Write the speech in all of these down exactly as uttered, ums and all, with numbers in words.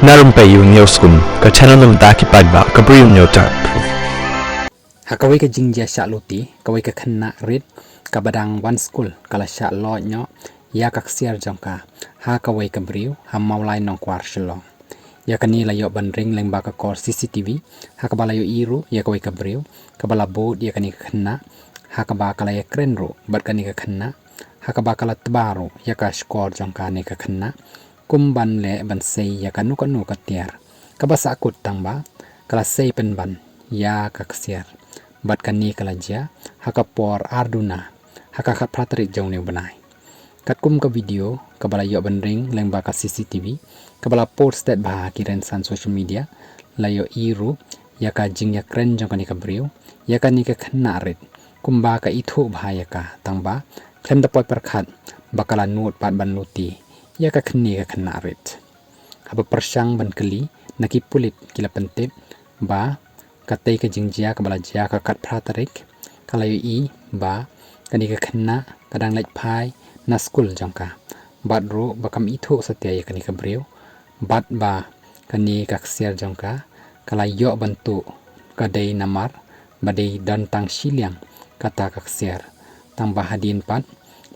Na rympei ïa u Hynñiewskum, ka channel na ka bynta ki paidbah, ka Bri u Hynñiewtrep. Ha kawei ka jingjia shah luti, kawei ka khynnah rit kaba dang wan skul ka la shah loit noh ïa ka ksiar jong ka ha kawei ka briew ha Mawlai Nongkwar, Shillong. Ïa kane la ïoh ban ring lyngba ka kor C C T V, ha kaba la ïohi ruh ïa kawei ka briew kaba la bud ïa kane ka khynnah, ha kaba ka la ïakren ruh bad kane ka khynnah, ha kaba ka la tba ruh ïa ka shkor jong kane ka khynnah kum ban leh ban sei ïa kano kano ka tiar kaba sahkut, tangba ka la sei pynban ïa ka ksiar. Bad kane ka la jia ha ka por ar duna ha ka khatphra tarik jong une u bnai. Katkum ka video kaba la ïoh ban ring lyngba ka C C T V kaba la post stet bha ha ki rynsan social media, la ïohi ruh ïa ka jingïakren jong kane ka briew ïa kane ka khynnah rit kumba ka ithuh bha ïa ka, tangba khlem da poi pyrkhat ba ka la nud pat ban luti ïa kane ka khynnah rit. Haba pyrshang ban kylli na ki pulit, ki la pyntip ba katei ka jingjia kaba la jia ha ka khatphra tarik ka la ïohi ba kane ka khynnah ka dang leit phai na skul jong ka, bad ruh ba kam ithuh satia ïa kane ka briew, bad ba kane ka ksiar jong ka ka la ïoh ban tuh ka dei namar ba dei don tang shiliang kata ka ksiar. Tangba hadien pat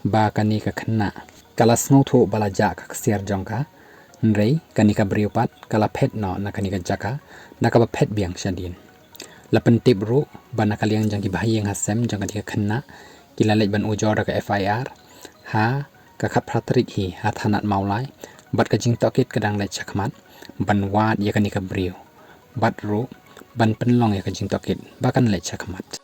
ba kane ka khynnah ka la sngewthuh ba la jah ka ksiar jong ka, hynrei kane ka briew pat ka la phet noh na kane ka jaka da kaba phet biang shadien. La pyntip ruh ba na ka liang jong ki bahaïing hasem jong kane ka khynnah ki la leit ban ujor da ka F I R ha ka khatphra tarik hi ha thanat Mawlai, bad ka jingtohkit ka dang leit shakhmat ban wad ïa kane ka briew, bad ruh ban pynlong ïa ka jingtohkit ba kan leit shakhmat.